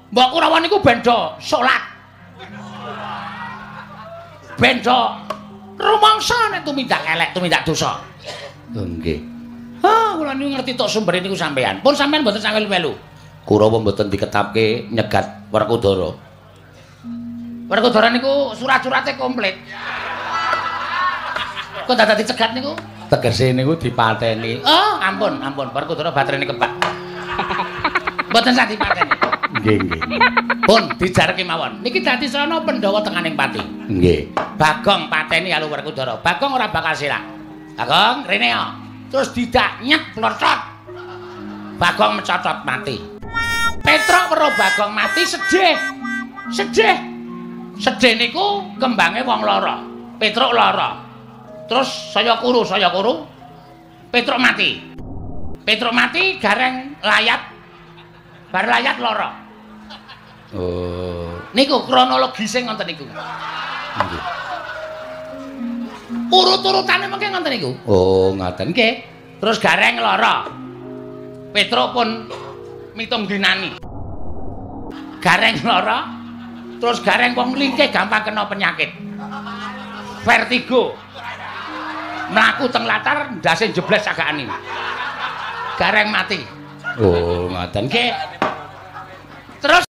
Mbok Kurawa niku ben do salat. Ben do rumangsa nek tumindak elek, tumindak dosa. Oh nggih. Ha, kula niku ngerti tok sumbere niku sampean. Pun sampean mboten sawel melu. Kurawa mboten diketapke nyegat Werkudara. Werkudara niku surat-surate komplit. Kok dadak dicegat niku? Tegese niku dipateni. Oh, ampun, ampun. Werkudara baterene kebak. Mboten sah dipateni. Nggih, nggih. Pun dijarke mawon. Niki dadi sarana Pandhawa tenganing pati. Nggih. Bagong pateni karo Werkudara. Bagong ora bakal selak. Bagong rene yo. Terus didak nyet plotot. Bagong mecotot mati. Petruk weruh Bagong mati sedih. Sedih. Sedih niku kembange wong lara. Petruk lara. Terus saya kuru, saya kuru. Petruk mati. Petruk mati gareng layat. Bar layat lara. Oh. Niku kronologise ngoten niku. Nggih. Urut-urutane mengke ngoten niku. Oh, ngoten. Nggih. Terus gareng lara. Petruk pun mitung dinani. Gareng lara, terus gareng wong lingkih gampang kena penyakit. Vertigo. Mlaku teng latar ndase jebles sagakane. Gareng mati. Oh, ngoten. Nggih. Terus